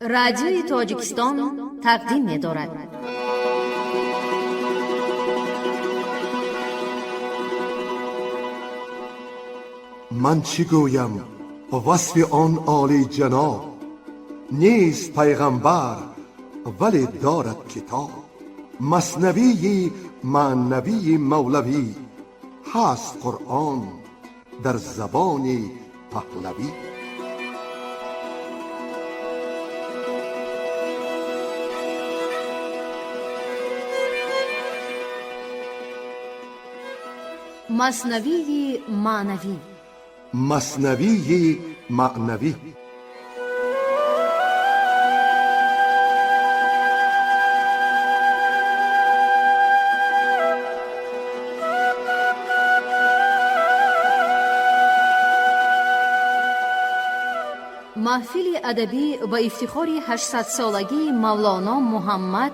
Радиои Тоҷикистон тақдим медорад. Ман чӣ гӯям васфи он олиҷаноб? Нест пайғамбар, вале дорад китоб. Маснавии маънавии мавлавӣ ҳаст, Қуръон дар забони паҳлавӣ. Маснавии маънавӣ. Маснавии маънавӣ. Маҳфили адабӣ ба ифтихори 800-солагии Мавлоно Муҳаммад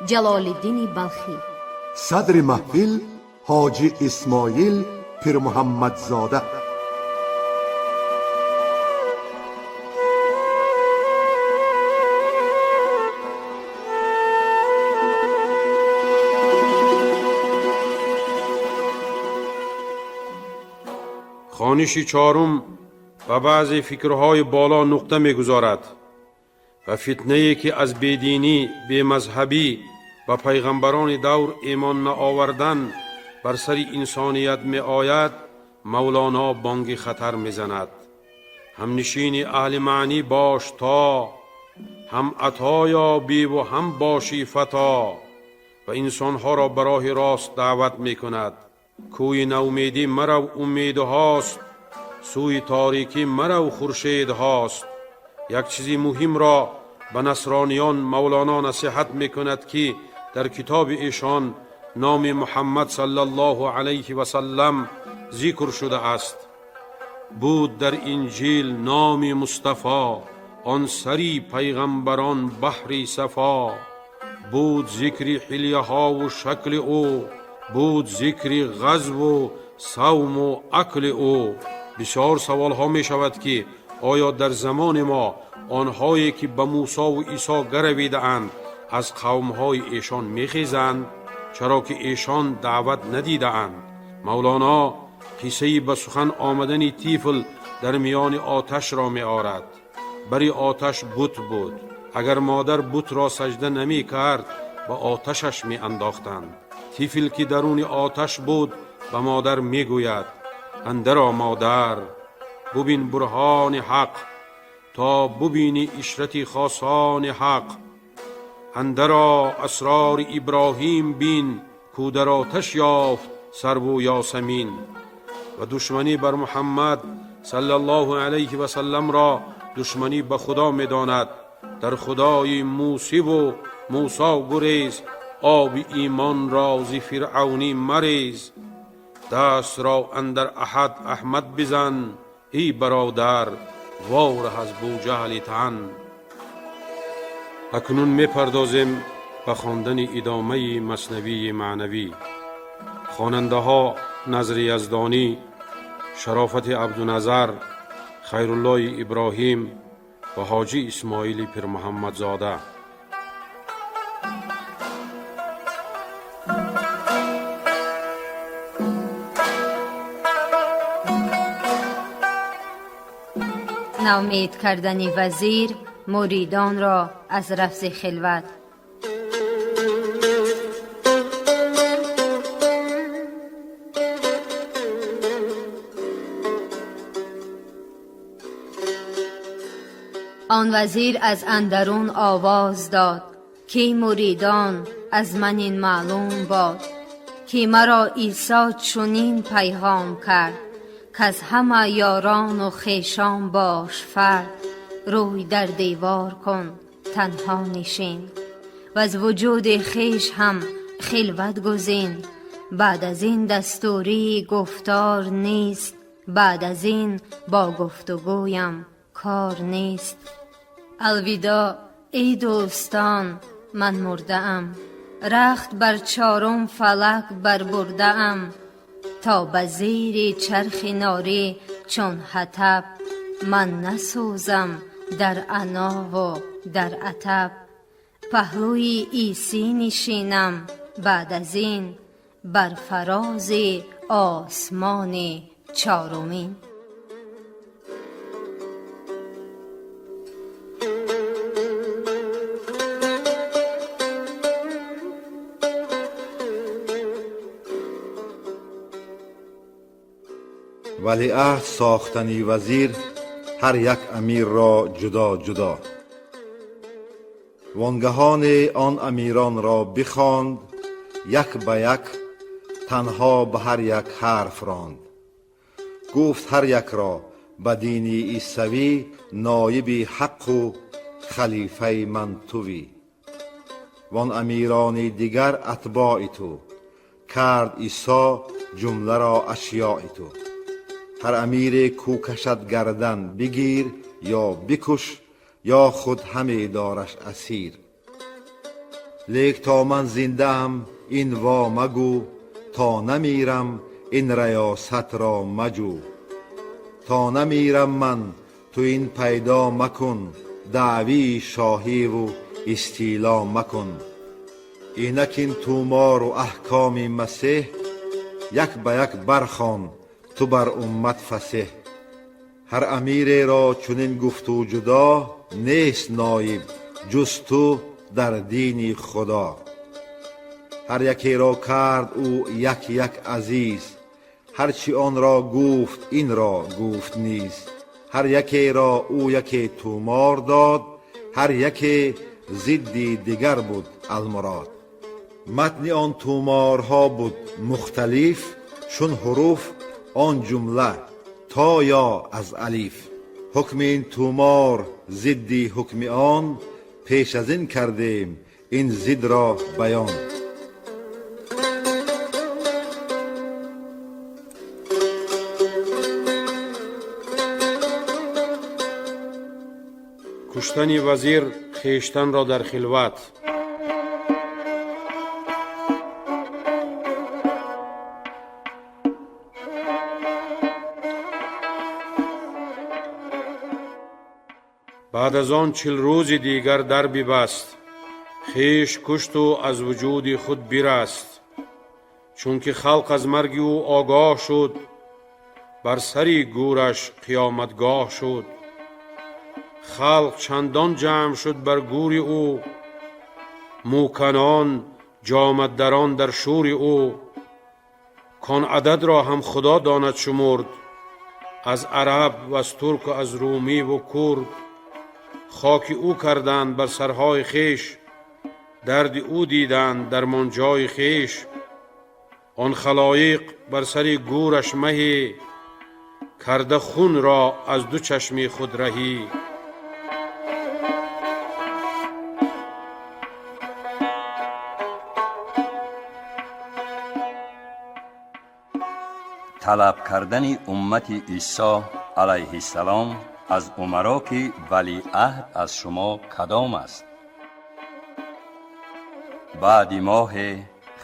Ҷалолиддини Балхӣ. Садри маҳфил Ҳоҷи Исмоил Пирмуҳаммадзода. Хониши чорум ба баъзе фикрҳои боло нуқта мегузорад ва фитнае, ки аз бединӣ, бемазҳабӣ ва пайғамбарони давр имон наовардан бар сари инсоният меояд, Мавлоно бонги хатар мезанад: ҳамнишини аҳли маънӣ бош, то ҳам ато ёбиву ҳам бошӣ фато. Ва инсонҳоро ба роҳи рост даъват мекунад: кӯи наумедӣ марав, умедҳост, сӯи торикӣ марав, хуршедҳост. Як чизи муҳимро ба насрониён Мавлоно насиҳат мекунад, ки дар китоби эшон номи Муҳаммад саллаллоҳу алайҳи васаллам зикр шудааст. Буд дар Инҷил номи Мустафо, он сари пайғамбарон баҳри сафо. Буд зикри ҳилияҳову шакли ӯ, буд зикри ғазву савму акли ӯ. Бисёр саволҳо мешавад, ки оё дар замони мо онҳое, ки ба Мусову Исо гаравидаанд, аз қавмҳои эшон мехезанд, чаро ки эшон даъват надидаанд? Мавлоно қиссаи ба сухан омадани тифл дар миёни оташро меорад. Бари оташ бут буд. Агар модар бутро сажда намекард, ба оташаш меандохтанд. Тифл, ки даруни оташ буд, ба модар мегӯяд: андаро, модар, бубин бурҳони ҳақ, то бубинӣ ишрати хосони ҳақ. Андаро, асрори Иброҳим бин, ку дар оташ ёфт сарву ёсамин. Ва душманӣ бар Муҳаммад саллаллоҳу алайҳи васалламро душманӣ ба Худо медонад. Дар Худои Мусиву Мусо гурез, оби имонро зи фиръавнӣ марез. Дастро андар Аҳад Аҳмад бизан, эй бародар, вораҳ аз Буҷаҳли тан. Акнун мепардозем ба хондани идомаи Маснавии маънавӣ. Хонандаҳо Назри Яздонӣ, Шарофати Абдуназар, Хайруллои Иброҳим ва Ҳоҷи Исмоили Пирмуҳаммадзода. Навмед кардани вазир муридонро аз рафзи хилват. Он вазир аз андарун овоз дод, ки муридон, аз ман ин маълум бод, ки маро Исо чунин пайғом кард, каз ҳама ёрону хешон бош фард. Рӯй дар девор кун, танҳо нишин, ваз вуҷуди хеш ҳам хилват гузин. Баъд аз ин дастурии гуфтор нест, баъд аз ин бо гуфтугӯям кор нест. Алвидоъ, эй дӯстон, ман мурдаам, рахт бар чорум фалак барбурдаам. То ба зери чархи норӣ чун ҳатаб ман насӯзам дар анову Дар атаб паҳлӯи Исӣ нишинам, баъд аз ин бар фарози осмони чорумин. Валиаҳд сохтани вазир ҳар як амирро ҷудо ҷудо. Вонгаҳоне он амиронро бихонд, як ба як танҳо ба ҳар як ҳарф ронд. Гуфт ҳар якро ба дини исавӣ ноиби ҳаққу халифаи ман тувӣ. Вон амирони дигар атбои ту, кард Исо ҷумларо ашёи ту. Ҳар амире ку кашад гардан бигир ё бикуш, ё худ ҳаме дораш асир. Лек то ман зиндаам ин во магӯ, то намирам ин раёсатро маҷӯ. То намирам ман ту ин пайдо макун, даъвии шоҳиву истило макун. Инак ин тумору аҳкоми Масеҳ, як ба як бархон ту бар уммат фасеҳ. Ҳар амиреро чунин гуфту ҷудо, нест ноиб ҷуз ту дар дини Худо. Ҳар якеро кард ӯ як як азиз, ҳар чи онро гуфт инро гуфт низ. Ҳар якеро ӯ яке тумор дод, ҳар яке зидди дигар буд алмурод. Матни он туморҳо буд мухталиф, чун ҳуруф он ҷумла то ё аз алиф. Ҳукми ин тумор зидди ҳукми он, пеш аз ин кардем ин зидро баён. Куштани вазир хештанро дар хилват. Баъд аз он 40 рӯзи дигар дар бибаст, хеш кушту аз вуҷуди худ бираст. Чунки халқ аз марги ӯ огоҳ шуд, бар сари гӯраш қиёматгоҳ шуд. Халқ чандон ҷамъ шуд бар гӯри ӯ, мӯканон ҷомаддарон дар шӯри ӯ. Кон ададро ҳам Худо донад шумурд, аз араб ва аз турку аз румиву курд. Хоки ӯ карданд бар сарҳои хеш, дарди ӯ диданд дармонҷои хеш. Он халоиқ бар сари гӯраш маҳӣ, карда хунро аз ду чашми худ раҳӣ. Талаб кардани уммати Исо алайҳиссалом аз умаро ки валиаҳд аз шумо кадом аст? Баъди моҳе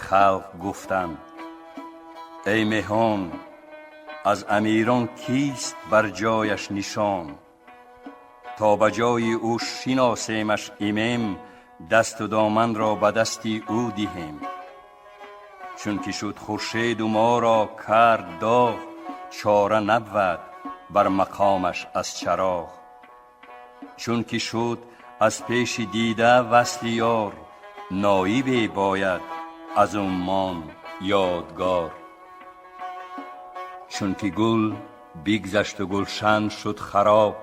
халқ гуфтанд: эй меҳон, аз амирон кист бар ҷояш нишон? То ба ҷои ӯ шиносемаш имем, дасту доманро ба дасти ӯ диҳем. Чунки шуд хуршеду моро кард доғ, чора набвад бар мақомаш аз чароғ. Чунки шуд аз пеши дида васли ёр, ноибе бояд аз уммон ёдгор. Чунки гул бигзашту гулшан шуд хароб,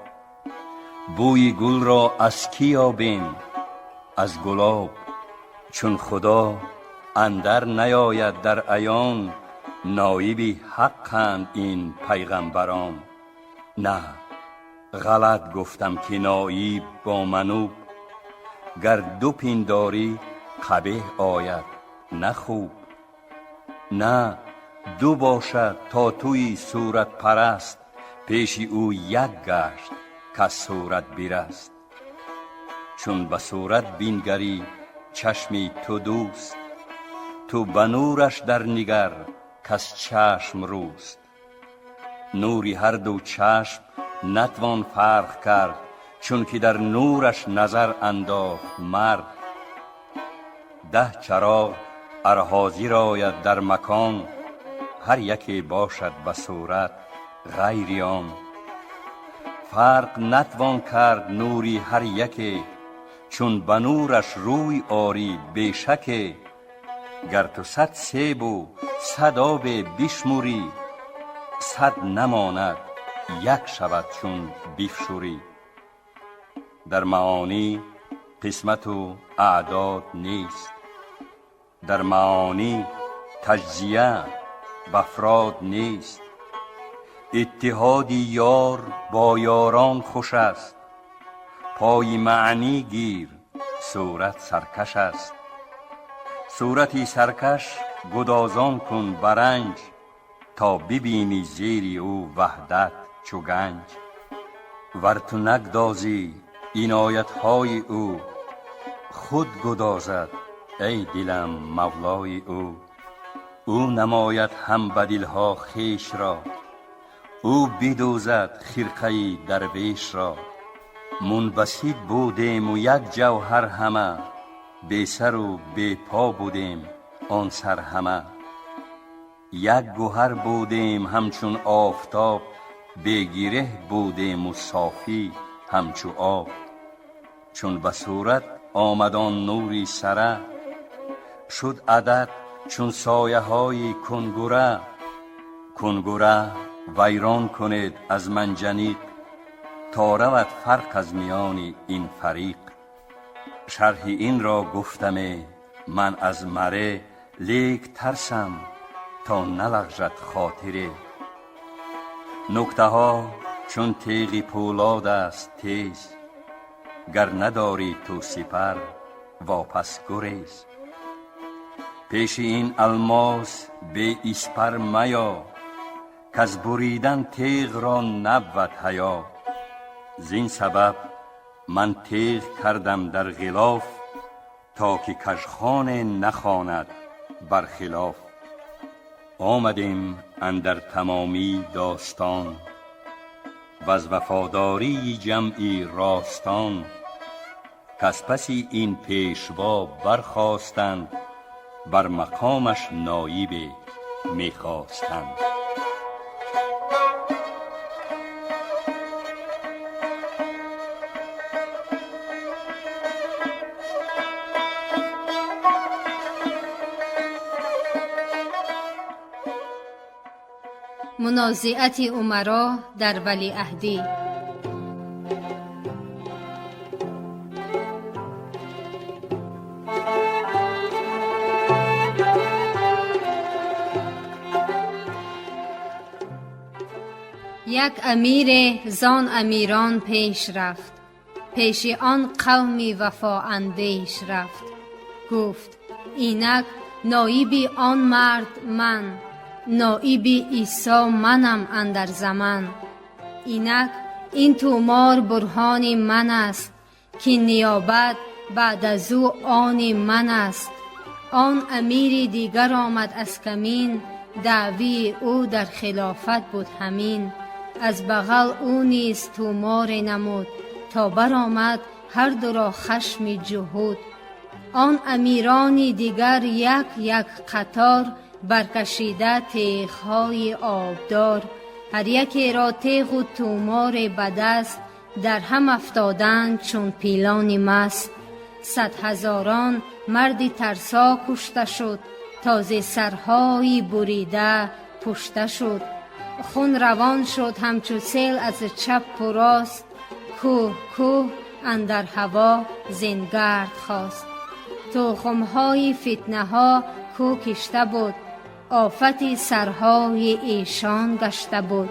бӯи гулро аз кӣ ёбем? Аз гулоб. Чун Худо андар наёяд дар аён, ноиби ҳаққанд ин пайғамбарон. На, ғалат гуфтам ки ноиб бо мануб, гар ду пиндорӣ қабеҳ ояд на хуб. На, ду бошад то туи суратпараст, пеши ӯ як гашт кас сурат бираст. Чун ба сурат бингарӣ чашми ту дӯст, ту ба нураш дар нигар кас чашм рӯст. Нури ҳар ду чашм натвон фарқ кард, Чунки дар нураш назар андохт мард. 10 чароғ ар ҳозир ояд дар макон, ҳар яке бошад ба сурат ғайри он. Фарқ натвон кард нури ҳар яке, чун ба нураш рӯй орӣ бешаке. Гар ту 100 себу 100 обе бишмурӣ, 100 намонад як шавад чун бифшурӣ. Дар маонӣ қисмату аъдод нест, дар маонӣ таҷзия ба афрод нест. Иттиҳоди ёр бо ёрон хуш аст, пои маънӣ гир сурат саркаш аст. Сурати саркаш гудозон кун баранҷ, то бибинӣ зери ӯ ваҳдат чу ганҷ. Вар ту нагдозӣ иноятҳои ӯ, худ гудозад эй дилам мавлои ӯ. Ӯ намояд ҳам ба дилҳо хешро, ӯ бидӯзад хирқаи дарвешро. Мунбасит будему як ҷавҳар ҳама, бесару бепо будем он сар ҳама. Як гуҳар будем ҳамчун офтоб, бегиреҳ будему софӣ ҳамчу об. Чун ба сурат омад он нури сара, шуд адад чун сояҳои кунгура. Кунгура вайрон кунед аз манҷаниқ, то равад фарқ аз миёни ин фариқ. Шарҳи инро гуфтаме ман аз маре, лек тарсам то налағжад хотире. Нуктаҳо чун теғи пӯлод аст тез, гар надорӣ ту сипар вопас гурез. Пеши ин алмос бе испар мая, каз буридан теғро набвад ҳаё. Зин сабаб ман теғ кардам дар ғилоф, то ки кажхоне нахонад бар хилоф. Омадем андар тамомӣ достон, ваз вафодории ҷамъи ростон. Каз паси ин пешво бархостанд, бар мақомаш ноибе мехостанд. Мунозиати умаро дар валиаҳдӣ. Як амире зон амирон пеш рафт, пеши он қавми вафоандеш рафт. Гуфт: инак ноиби он мард ман, ноиби Исо манам андар заман. Инак ин тумор бурҳони ман аст, ки ниёбат баъд аз ӯ они ман аст. Он амири дигар омад аз камин, даъвии ӯ дар хилофат буд ҳамин. Аз бағал ӯ низ туморе намуд, то баромад ҳар дуро хашми ҷуҳуд. Он амирони дигар як як қатор баркашида теғҳои обдор. Ҳар якеро теғу туморе ба даст, дар ҳам афтоданд чун пилони маст. 100 ҳазорон марди тарсо кушта шуд, този сарҳои бурида пушта шуд. Хун равон шуд ҳамчу сел аз чапу рост, кӯҳ кӯҳ андар ҳаво зингард хост. Тухмҳои фитнаҳо кӯ кишта буд, офати сарҳои эшон гашта буд.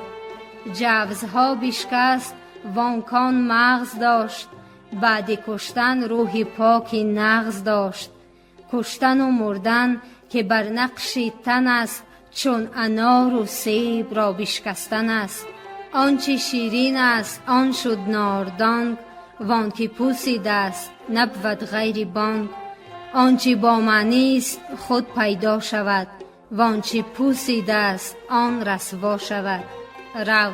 Ҷавзҳо бишкаст, вонкон мағз дошт, баъди куштан рӯҳи поки нағз дошт. Куштану мурдан ки бар нақши тан аст, чун анору себро бишкастан аст. Он чи ширин аст он шуд нордонг, вон ки пусидааст набвад ғайри бонг. Он чи бо маънист худ пайдо шавад, вон чи пусидааст он расво шавад. Рав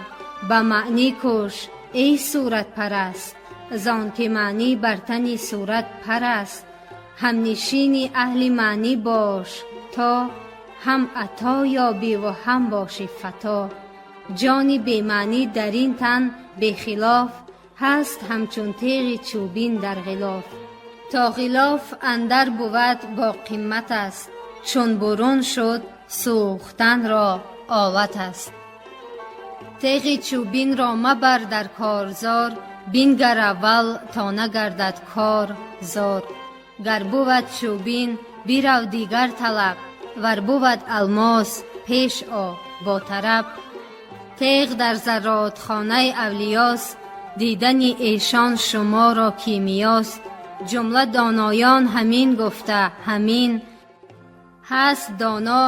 ба маънӣ куш эй суратпараст, Зон ки маънӣ бар тани сурат параст, ҳамнишини аҳли маънӣ бош то ҳам ато ёбӣ ва ҳам бошӣ фато. Ҷони бемаънӣ дар ин тан бехилоф ҳаст, ҳамчун теғи чӯбин дар ғилоф. То ғилоф андар бувад бо қимат аст, чун бурун шуд сӯхтанро олат аст. Теғи чӯбинро мабар дар корзор, бингар аввал то нагардад кор зор. Гар бувад чӯбин бирав дигар талаб, вар бувад алмос пеш о бо тараб. Теғ дар зарротхонаи авлиёст, дидани эшон шуморо кимиёст. Ҷумла доноён ҳамин гуфта ҳамин, ҳаст доно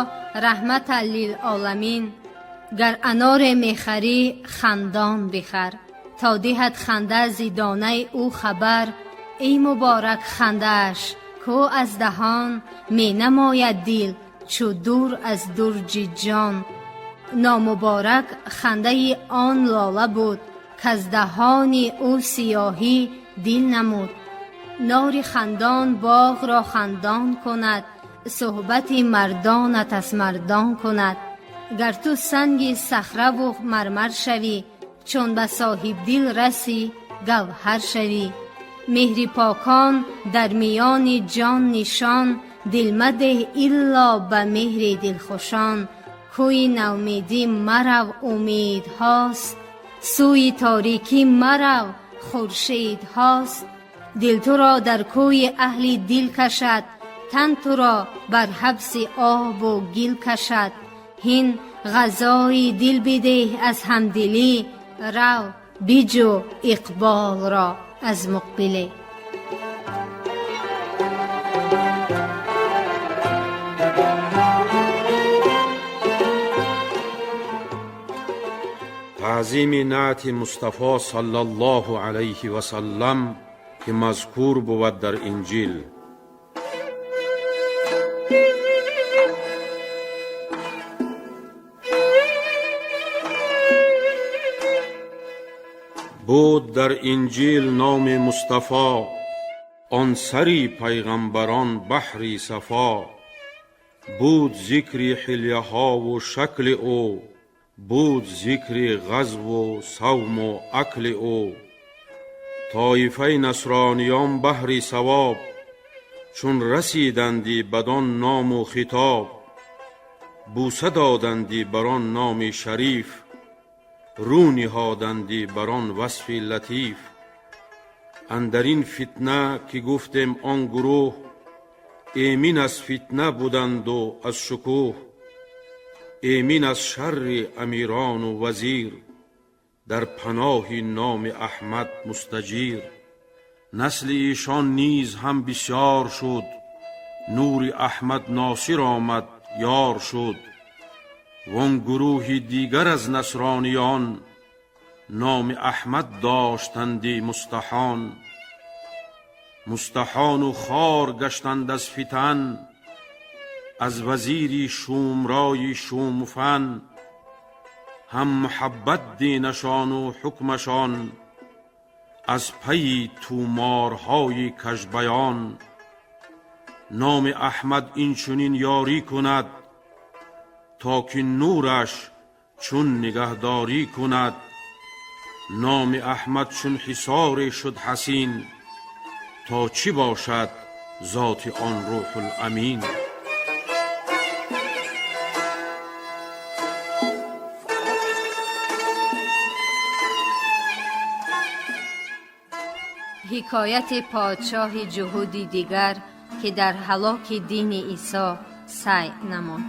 раҳмата лилоламин. Гар аноре мехарӣ хандон бихар, то диҳад ханда зи донаи ӯ хабар. Эй муборак хандааш ку аз даҳон менамояд дил чу дур аз дурҷи ҷон. Номуборак хандаи он лола буд, каз даҳони ӯ сиёҳӣ дил намуд. Нори хандон боғро хандон кунад, суҳбати мардонат аз мардон кунад. Гар ту санги сахраву мармар шавӣ, чун ба соҳибдил расӣ гавҳар шавӣ. Меҳри покон дар миёни ҷон нишон, дил мадеҳ илло ба меҳри дилхушон. Кӯи навмедӣ марав умедҳост, сӯи торикӣ марав хуршедҳост. Дил туро дар кӯи аҳли дил кашад, тан туро бар ҳабси обу гил кашад. Ҳин ғазои дил бидеҳ аз ҳамдилӣ, рав биҷӯ иқболро аз муқбиле. Таъзими наъти Мустафо саллаллоҳу алайҳи васаллам, ки мазкур бувад дар Инҷил. Буд дар Инҷил номи Мустафо, он сари пайғамбарон баҳри сафо. Буд зикри ҳилияҳову шакли ӯ, буд зикри ғазву савму акли ӯ. Тоифаи насрониён баҳри савоб, чун расиданди бадон ному хитоб, бӯса доданди бар он номи шариф, рӯ ниҳоданди бар он васфи латиф. Андар ин фитна ки гуфтем он гурӯҳ, эмин аз фитна буданду аз шукӯҳ, эмин аз шарри амирону вазир, дар паноҳи номи Аҳмад мустаҷир. Насли эшон низ ҳам бисёр шуд, нури Аҳмад носир омад ёр шуд. Вон гурӯҳи дигар аз насрониён, номи Аҳмад доштанди мустаҳон. Мустаҳону хор гаштанд аз фитан, аз вазири шумрои шумфан. Ҳам муҳаббат динашону ҳукмашон, аз пайи туморҳои кажбаён. Номи Аҳмад инчунин ёрӣ кунад, то ки нураш чун нигаҳдорӣ кунад. Номи Аҳмад чун ҳисоре шуд ҳасин, то чӣ бошад зоти он Рӯҳуламин. Ҳикояти подшоҳи ҷуҳуди дигар, ки дар ҳалоки дини Исо саъй намуд.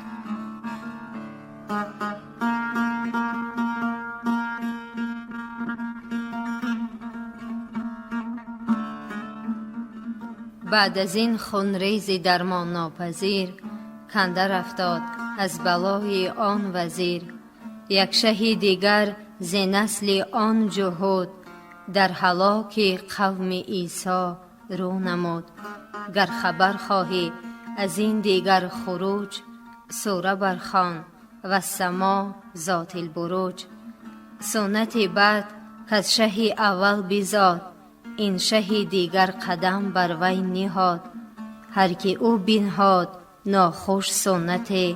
Баъд аз ин хунрези дармоннопазир кандар афтод аз балои он вазир. Як шаҳи дигар зи насли он ҷуҳуд дар ҳалоки қавми Исо рӯ намуд. Гар хабар хоҳӣ аз ин дигар хуруҷ, сура бархон вассамо зотилбуруҷ. Суннати бад каз шаҳи аввал бизод, Ин шаҳи дигар қадам бар вай ниҳод. Ҳар ки ӯ бинҳод нохуш суннате,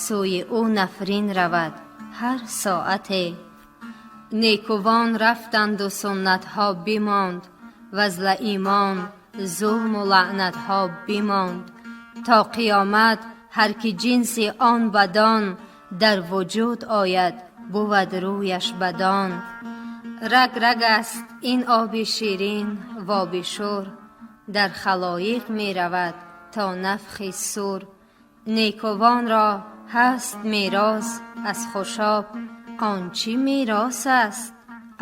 сӯи ӯ нафрин равад ҳар соате. Некувон рафтанду суннатҳо бимонд, ваз лаимон зулму лаънатҳо бимонд. То қиёмат ҳар ки ҷинси он бадон дар вуҷуд ояд, бувад рӯяш бадон. Раг раг аст ин оби ширин воби шур, дар халоиқ меравад то нафхи сур. Некувонро ҳаст мерос аз хушоб, он чӣ мерос аст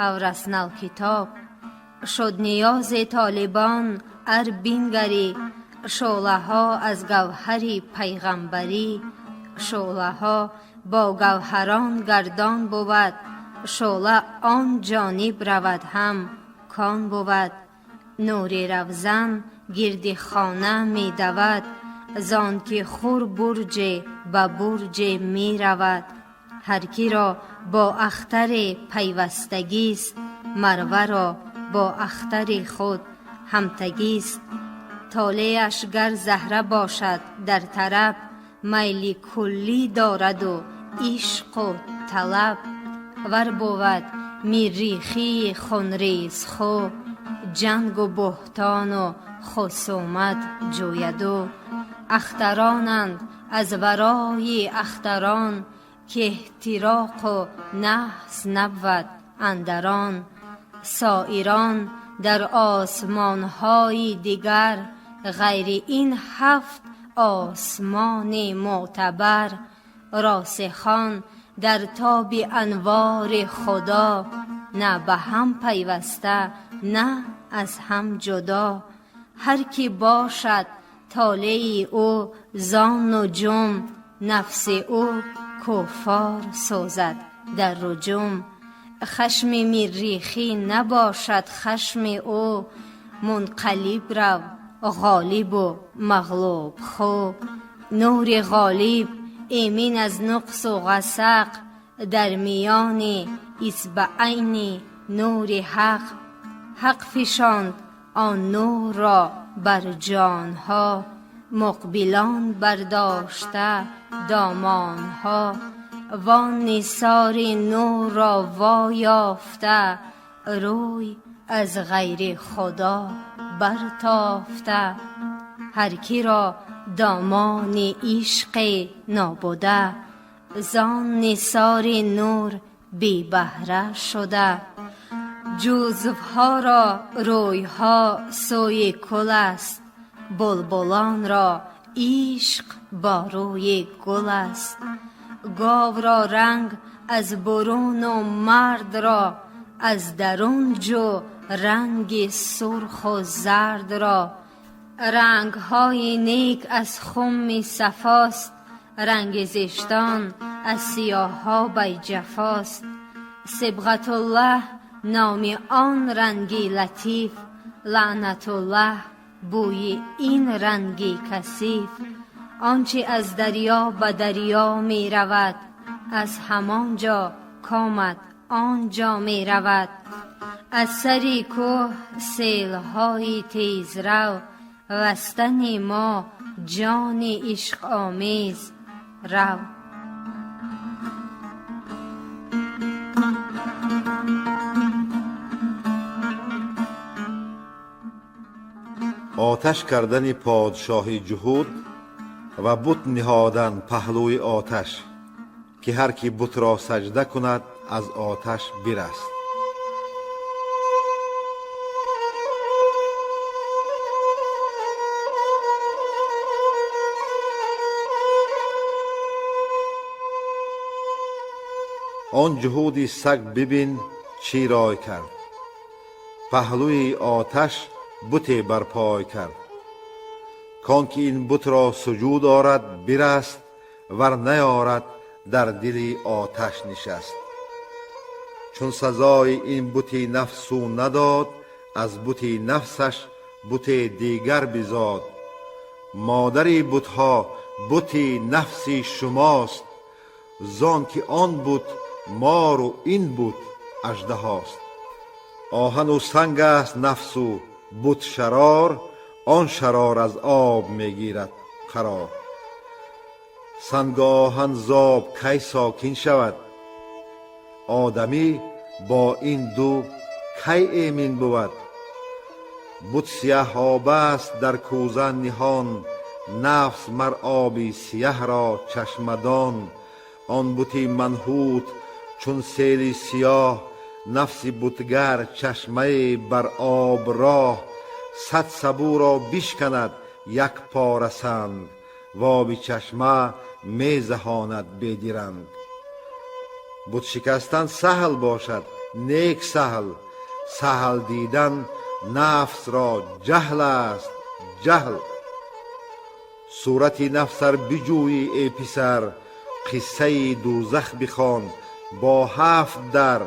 авраснал китоб. Шуд ниёзи толибон ар бингарӣ, шӯълаҳо аз гавҳари пайғамбарӣ. Шӯълаҳо бо гавҳарон гардон бувад, шӯъла он ҷониб равад ҳам кон бувад. Нури равзан гирди хона медавад, зон ки хур бурҷе ба бурҷе меравад. Ҳар киро бо ахтаре пайвастагист, марваро бо ахтари худ ҳамтагист. Толеаш гар заҳра бошад дар тараб, майли куллӣ дораду ишқу талаб. Вар бувад миррихии хунрезхӯ, ҷангу буҳтону хусумат ҷӯяду. Ахтаронанд аз варои ахтарон, ки эҳтироқу наҳс набвад андарон. Соирон дар осмонҳои дигар, ғайри ин ҳафт осмони мӯътабар. Росихон дар тоби анвори Худо, на ба ҳам пайваста, на аз ҳам ҷудо. Ҳар ки бошад толеи ӯ зон нуҷум, нафси ӯ куффор созад дар руҷум. Хашми миррихӣ набошад хашми ӯ, мунқалиб рав ғолибу мағлуб хӯ. Нури ғолиб эмин аз нуқсу ғасақ, дар миёни исбаайни нури ҳақ. Ҳақ фишонд он нурро бар ҷонҳо, муқбилон бардошта домонҳо. Вон нисори нурро во ёфта, рӯй аз ғайри Худо бартофта. Ҳар киро домони ишқе нобуда, зон нисори нур бебаҳра шуда. Ҷузвҳоро рӯйҳо сӯи кул аст, булбулонро ишқ бо рӯи гул аст. Говро ранг аз буруну мардро, аз дарун ҷӯ ранги сурху зардро. Рангҳои нек аз хуми сафост, ранги зиштон аз сиёҳобаи ҷафост. Сибғатуллоҳ номи он ранги латиф, лаънатуллоҳ бӯи ин ранги касиф. Он чи аз дарё ба дарё меравад, аз ҳамон ҷо комад он ҷо меравад. Аз сари кӯҳ селҳои тезрав, вастани мо ҷони ишқомез рав. Оташ кардани подшоҳи ҷуҳуд ва бут ниҳодан паҳлӯи оташ, ки ҳар ки бутро саҷда кунад аз оташ бираст. Он ҷуҳуди саг бибин чӣ рой кард, паҳлӯи оташ буте барпой кард. Кон ки ин бутро суҷуд орад бираст, вар наёрад дар дили оташ нишаст. Чун сазои ин бути нафсу надод, аз бути нафсаш бути дигар бизод. Модари бутҳо бути нафси шумост, зон ки он бут мору ин бут аждаҳост. Оҳану санг аст нафсу бут шарор, он шарор аз об мегирад қарор. Сангу оҳан зоб кай сокин шавад? Одамӣ бо ин ду кай эмин бувад? Бут сияҳ об аст дар кӯза ниҳон, нафс мар оби сияҳ ро чашмадон. Он бути манҳут чун сели сиёҳ, нафси бутгар чашмае бар об роҳ. 100 сабӯро бишканад як пора санг, воби чашма мезаҳонад бедиранг. Бут шикастан саҳл бошад, нек саҳл, саҳл дидан нафсро ҷаҳл аст, ҷаҳл. Сурати нафс ар биҷӯӣ эй писар, қиссаи дӯзах бихон бо 7 дар.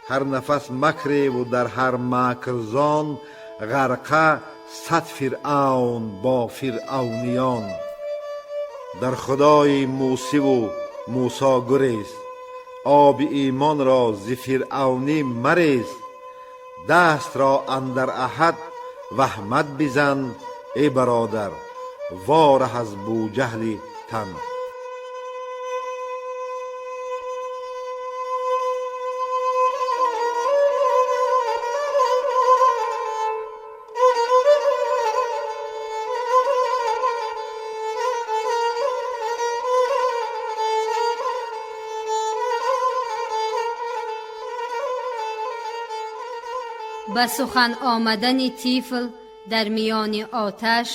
Ҳар нафас макреву дар ҳар макрзон, ғарқа 100 фиръавн бо фиръавниён. Дар худои мӯсиву мӯсо гурез, оби имонро зи фиръавнӣ марез. Дастро андар аҳад ваҳмат бизан, эй бародар, вораҳ аз бӯҷаҳли тан. Ба сухан омадани тифл дар миёни оташ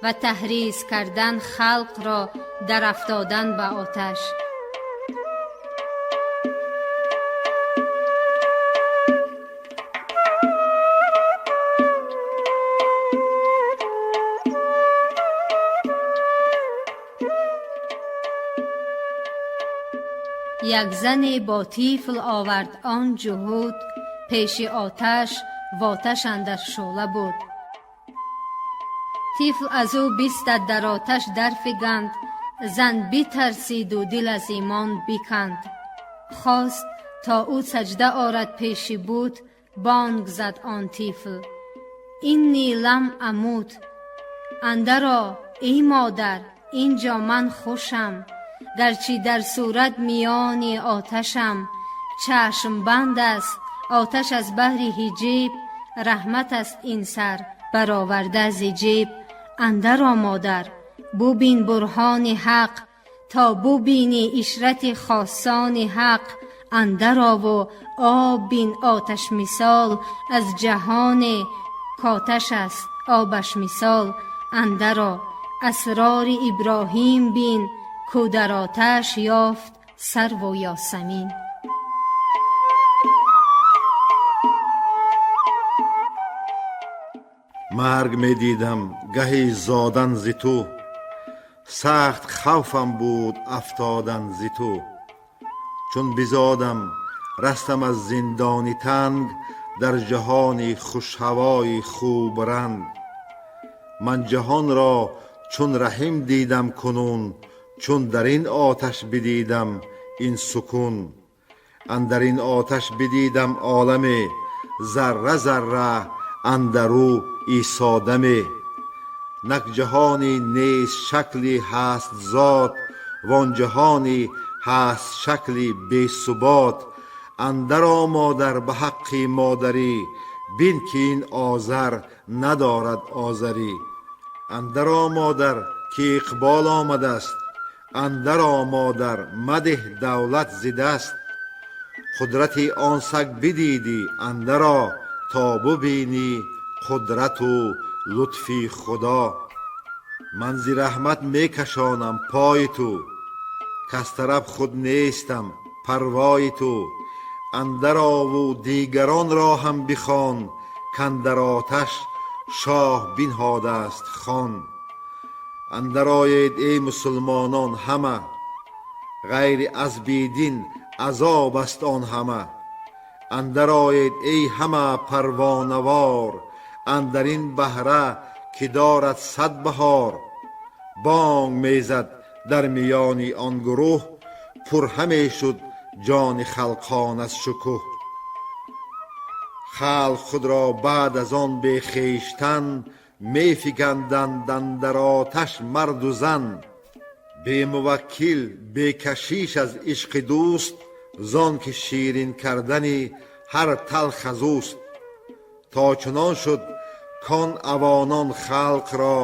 ва таҳриз кардан халқро дар афтодан ба оташ. Як зане бо тифл овард он ҷуҳуд, пеши оташ воташ андар шӯъла буд. Тифл аз ӯ бистад дар оташ дарфиганд, зан битарсиду дил аз имон биканд. Хост то ӯ саҷда орад пеши бут, бонг зад он тифл: инни лам амут. Андаро эй модар, инҷо ман хушам, гарчи дар сурат миёни оташам. Чашм банд аст оташ аз баҳри ҳиҷиб, раҳмат аст ин сар бароварда зи ҷиб. Андаро модар, бубин бурҳони ҳақ, то бубинӣ ишрати хосони ҳақ. Андарову об бин оташ мисол, аз ҷаҳоне коташ аст обаш мисол. Андаро асрори Иброҳим бин, ку дар оташ ёфт сарву ёсамин. Марг медидам гаҳи зодан зи ту, сахт хавфам буд афтодан зи ту. Чун бизодам растам аз зиндони танг, дар ҷаҳони хушҳавои хубранг. Ман ҷаҳонро чун раҳим дидам кунун, чун дар ин оташ бидидам ин сукун. Андар ин оташ бидидам оламе, зарра зарра андару исодаме. Нак ҷаҳони нест шакли ҳаст зот, вон ҷаҳони ҳаст шакли бесубот. Андаро модар ба ҳаққи модарӣ, бин ки ин озар надорад озарӣ. Андаро модар ки иқбол омадаст, андаро модар мадеҳ давлат зидаст. Қудрати он саг бидидӣ андаро, то бубинӣ қудрату лутфи худо. Ман зи раҳмат мекашонам пои ту, кас тараф худ нестам парвои ту. Андарову дигаронро ҳам бихон, кандар оташ шоҳ бинҳодаст хон. Андароед эй мусулмонон ҳама, ғайри аз бедин азоб аст он ҳама. Андароед эй ҳама парвонавор, андар ин баҳра ки дорад 100 баҳор. Бонг мезад дар миёни он гурӯҳ, пурҳаме шуд ҷони халқон аз шукӯҳ. Халқ худро баъд аз он бе хештан мефиканданд андар оташ марду зан. Бе муваккил, бе кашиш аз ишқи дӯст, зон ки ширин кардани ҳар талх аз ӯст. То чунон шуд, кон авонон халқро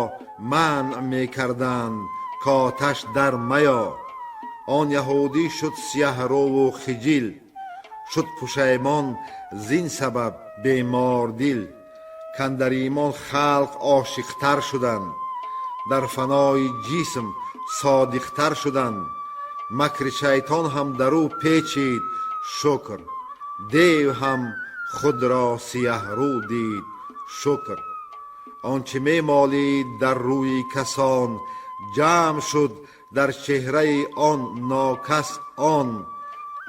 манъ мекарданд, коташ дар мая. Он яҳудӣ шуд сияҳрӯву хиҷил, шуд пушаймон зин сабаб бемордил. Кандар имон халқ ошиқтар шуданд, дар фанои ҷисм содиқтар шуданд. Макри шайтон ҳам дар ӯ печид, шукр, дев ҳам худро сияҳрӯ дид, шукр. Он чӣ мемолид дар рӯи касон, ҷамъ шуд дар чеҳраи он нокас он.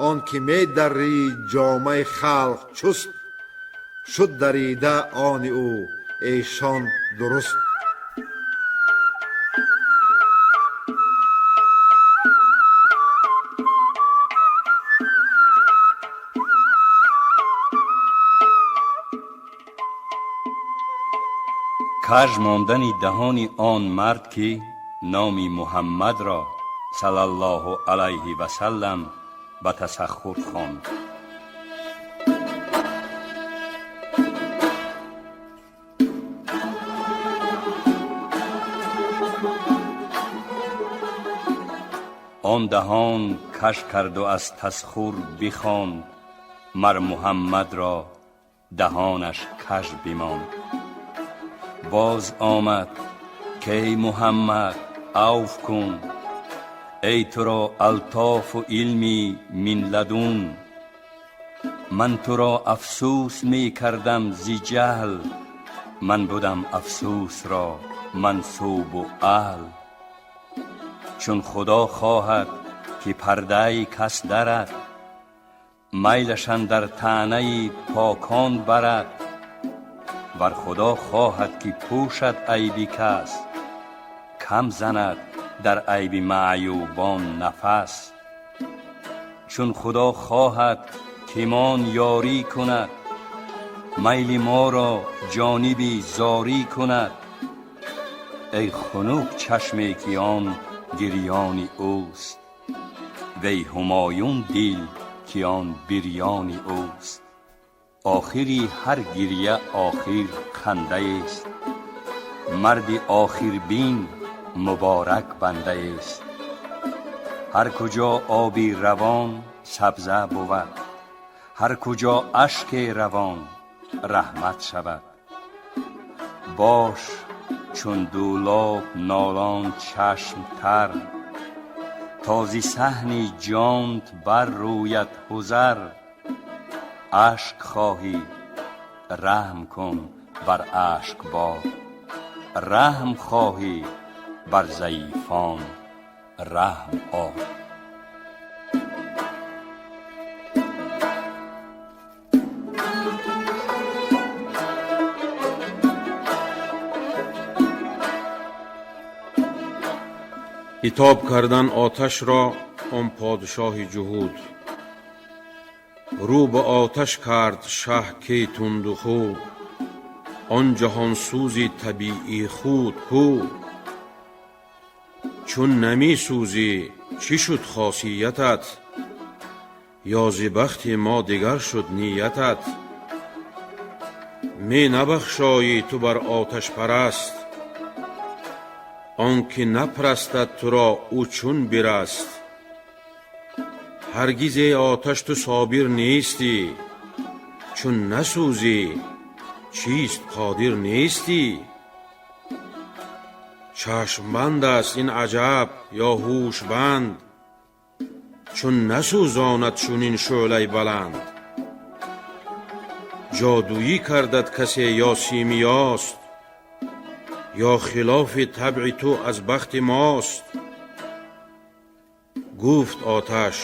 Он ки медаррид ҷомаи халқ чуст, шуд дарида они ӯ эшон дуруст. Каж мондани даҳони он мард, ки номи Муҳаммадро саллаллоҳу алайҳи васаллам ба тасаххур хонд. Он даҳон каж карду аз тасхур бихонд, мар Муҳаммадро даҳонаш каж бимонд. Боз омад, ки Муҳаммад, авф кун, эй туро алтофу илми мин ладун. Ман туро афсӯс мекардам зи ҷаҳл, ман будам афсӯсро мансубу аҳл. Чун Худо хоҳад, ки пардаи кас дарад, майлаш андар таънаи покон барад. Вар Худо хоҳад, ки пӯшад айби кас, кам занад дар айби маъюбон нафас. Чун Худо хоҳад, ки мон ёрӣ кунад, майли моро ҷониби зорӣ кунад. Эй хунук чашме, ки он гирёни ӯст, вей ҳумоюн дил, ки он бирёни ӯст. Охири ҳар гиря охир хандаест, марди охирбин муборак бандаест. Ҳар куҷо оби равон сабза бувад, ҳар куҷо ашке равон раҳмат шавад. Бош чун дулоб нолон чашм тар, то зи саҳни ҷонт бар рӯяд ҳузар. Ашк хоҳӣ, раҳм кун бар ашкбор, раҳм хоҳӣ, бар заифон раҳм ор. Хитоб кардан оташро он подшоҳи ҷуҳуд. Рӯ ба оташ кард шаҳ, ки тундухӯ, он ҷаҳонсӯзи табиӣ худ ку? Чун намесӯзӣ, чӣ шуд хосиятат? Ё зи бахти мо дигар шуд ниятат? Ме набахшоӣ ту бар оташпараст, он ки напарастад туро, ӯ чун бираст? Ҳаргиз, эй оташ, ту собир нестӣ, чун насӯзӣ, чист қодир нестӣ? Чашмбанд аст ин аҷаб ё ҳушбанд, чун насӯзонад чунин шӯълаи баланд? Ҷодуӣ кардат касе ё симиёст, ё хилофи табъи ту аз бахти мост? Гуфт оташ: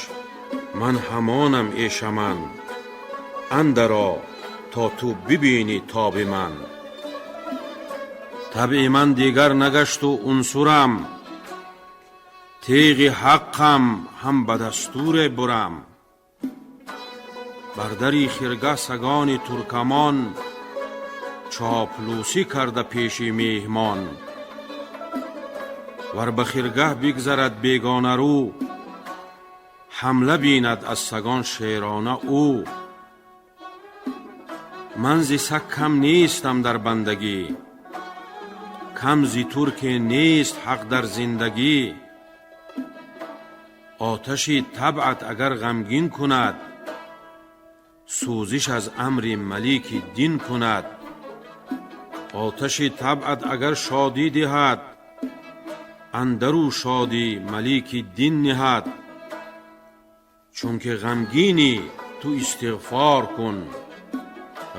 ман ҳамонам, эшаман, андаро то ту бибинӣ тоби ман. Табъи ман дигар нагашту унсурам, теғи ҳаққам ҳам ба дастуре бурам. Бар дари хиргаҳ сагони туркамон чоплусӣ карда пеши меҳмон. Вар ба хиргаҳ бигзарад бегонарӯ, ҳамла бинад аз сагон шерона ӯ. Ман зи саг кам нестам дар бандагӣ, кам зи турке нест ҳақ дар зиндагӣ. Оташи табъат агар ғамгин кунад, сӯзиш аз амри малики дин кунад. Оташи табъат агар шодӣ диҳад, андару шодӣ малики дин ниҳад. Чунки ғамгинӣ ту истиғфор кун,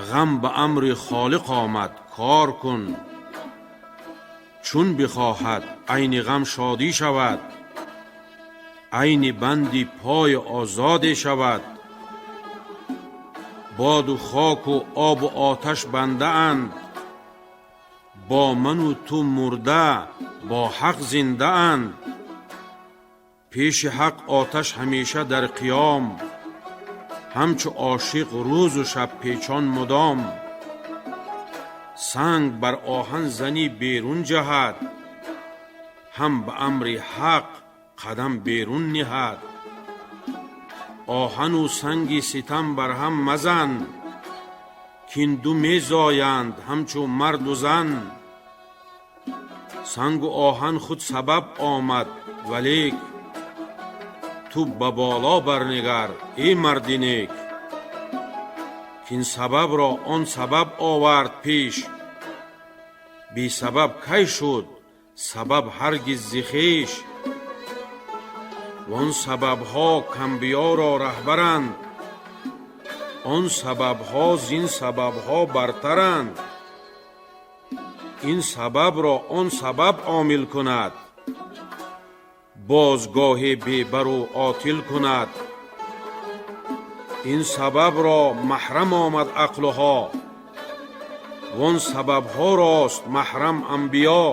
ғам ба амри холиқ омад кор кун. Чун бихоҳад айни ғам шодӣ шавад, айни банди пои озоде шавад. Боду хоку обу оташ бандаанд, бо ману ту мурда бо ҳақ зиндаанд. Пеши ҳақ оташ ҳамеша дар қиём, ҳамчу ошиқ рӯзу шаб печон мудом. Санг бар оҳан занӣ берун ҷаҳад, ҳам ба амри ҳақ қадам берун ниҳад. Оҳану санги ситам бар ҳам мазан, кин ду мезоянд ҳамчу марду зан. Сангу оҳан худ сабаб омад, валек ту ба боло барнигар, эй марди нек. Кин сабабро он сабаб овард пеш, бесабаб кай шуд сабаб ҳаргиз зи хеш. Вон сабабҳо камбиёро раҳбаранд, он сабабҳо зин сабабҳо бартаранд. Ин сабабро он сабаб омил кунад, боз гоҳе бебару отил кунад. Ин сабабро маҳрам омад ақлуҳо, вон сабабҳорост маҳрам анбиё.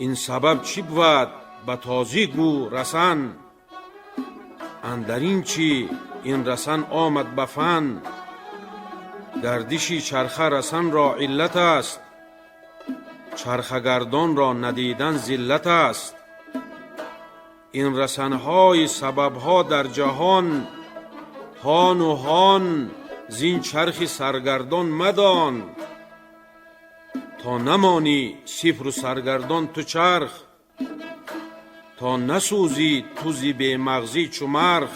Ин сабаб чӣ бувад ба тозӣ гӯ расан, андар ин чӣ ин расан омад ба фан. Гардиши чарха расанро иллат аст, чархагардонро надидан зиллат аст. Ин расанҳои сабабҳо дар ҷаҳон ҳону ҳон зин чархи саргардон мадон. То намонӣ сифру саргардон ту чарх, то насӯзӣ ту зи бемағзӣ чу марх.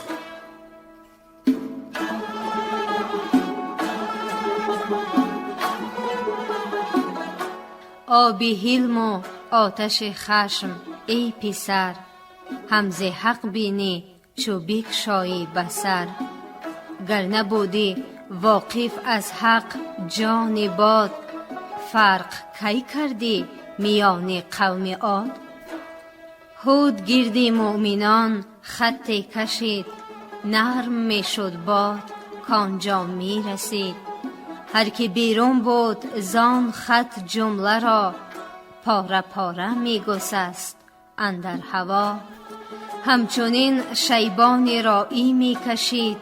Оби ҳилму оташи хашм, эй писар, ҳам зи ҳақ бинӣ чу бикшоӣ ба сар. Гар набудӣ воқиф аз ҳақ ҷони бод, фарқ кай кардӣ миёни қавми од? Ҳуд гирди муъминон хатте кашид, нарм мешуд бод кон ҷо мерасид. Ҳар ки берун буд зон хат ҷумларо пора пора мегусаст андар ҳаво. Ҳамчунин шайбони роӣ мекашид,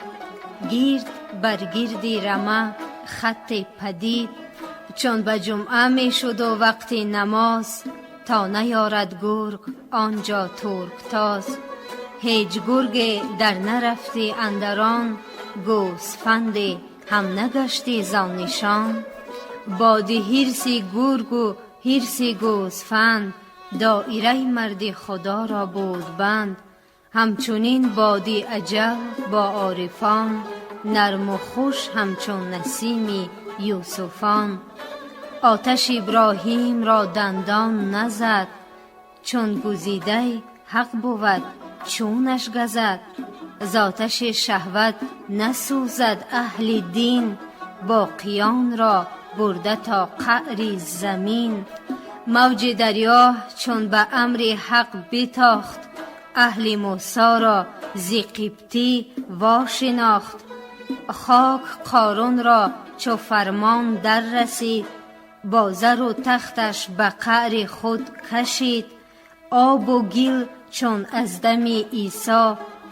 гирд бар гирди рама хатте падид. Чун ба ҷумъа мешуду вақти намоз, то наёрад гург он ҷо турктоз. Ҳеҷ гурге дар нарафти андарон, гӯсфанде ҳам нагашти зон нишон. Боди ҳирси гургу ҳирси гӯсфанд, доираи марди худоро буд банд. Ҳамчунин боди аҷал бо орифон, нарму хуш ҳамчун насими юсуфон. Оташ Иброҳимро дандон назад, чун гузидаи ҳақ бувад чунаш газад. З оташи шаҳват насӯзад аҳли дин, боқиёнро бурда то қаъри замин. Мавҷи дарё чун ба амри ҳақ битохт, аҳли Мусоро зи қибтӣ вошинохт. Хок Қорунро чу фармон дар расид, бо зару тахташ ба қаъри худ кашид. Обу гил чун аз дами Исо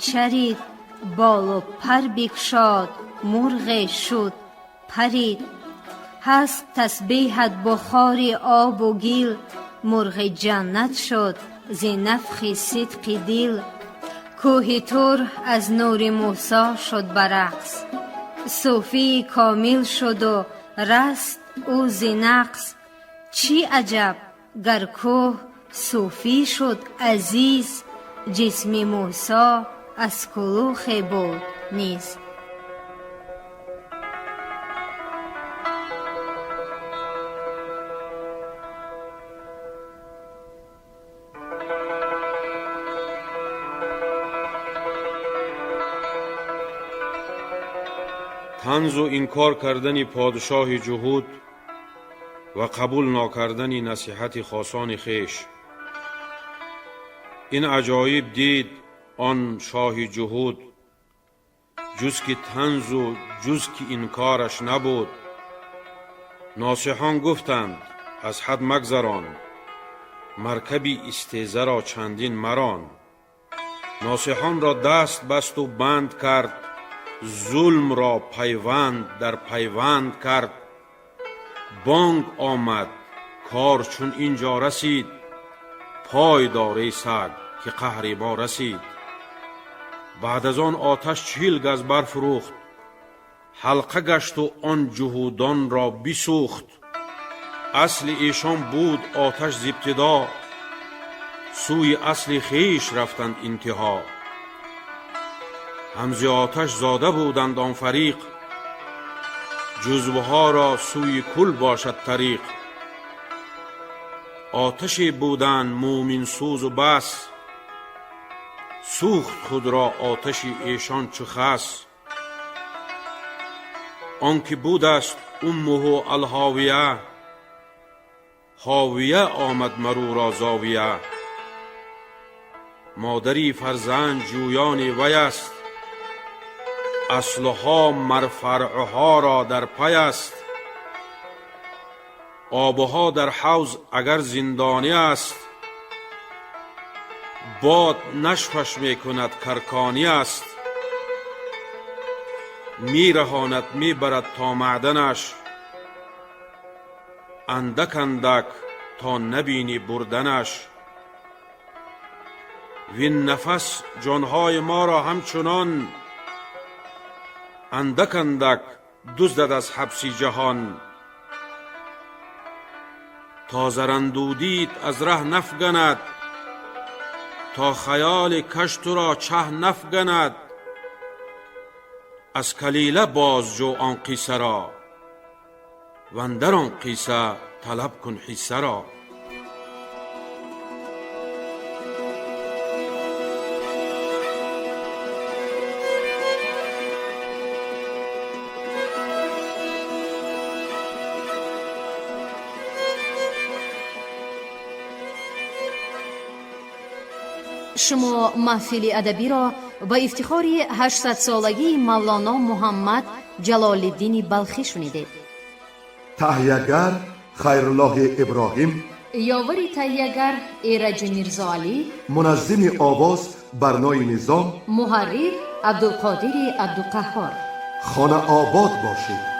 чарид, Болу пар бикшод, мурғе шуд, парид. Ҳаст тасбеҳат бухори обу гил, мурғи ҷаннат шуд зи нафхи сидқи дил. Кӯҳи Тур аз нури Мусо шуд ба рақс, сӯфии комил шуду раст ӯ зи нақс. Чӣ аҷаб гар кӯҳ сӯфӣ шуд азиз, ҷисми Мусо аз кулухе буд низ. Танзу инкор кардани подшоҳи ҷуҳуд ва қабул нокардани насиҳати хосони хеш. Ин аҷоиб дид он шоҳи ҷуҳуд, ҷуз ки танзу ҷуз ки инкораш набуд. Носиҳон гуфтанд: аз ҳад магзарон, маркаби истезаро чандин марон. Носиҳонро даст басту банд кард, зулмро пайванд дар пайванд кард. Бонг омад, кор чун ин ҷо расид, пой дор эй саг, ки қаҳри мо расид. Баъд аз он оташ 40 газ барфурӯхт, ҳалқа гашту он ҷуҳудонро бисӯхт. Асли эшон буд оташ зи ибтидо, сӯи асли хеш рафтанд интиҳо. Ҳам зи оташ зода буданд он фариқ, ҷузвҳоро сӯи кул бошад тариқ. Оташе буданд мӯминсӯзу бас, сӯхт худро оташи эшон чу хас. Он ки будаст уммуҳу алҳовия, ҳовия омад марӯро зовия. Модари фарзанд ҷӯёни вай аст, аслҳо мар фаръҳоро дар пай аст. Обҳо дар ҳавз агар зиндонӣ аст, бод нашфаш мекунад карконӣ аст. Мераҳонад, мебарад то маъданаш, андак андак то набинӣ бурданаш. Вин нафас ҷонҳои моро ҳамчунон андак андак дуздад аз ҳабси ҷаҳон. То зарандудит аз раҳ нафганад, то хаёли каш туро чаҳ нафганад. Аз калила бозҷӯ он қиссаро, вандар он қисса талаб кун ҳиссаро. Шумо маҳфили адабиро ба ифтихори 800-солагии Мавлоно Муҳаммад Ҷалолиддини Балхӣ шунидед. Таҳиягар Хайруллоҳи Иброҳим, ёвари таҳиягар Эраҷи Мирзоалӣ, муназзими овоз Барнои Низом, муҳаррир Абдулқодири Абдуқаҳҳор. Хона обод бошед.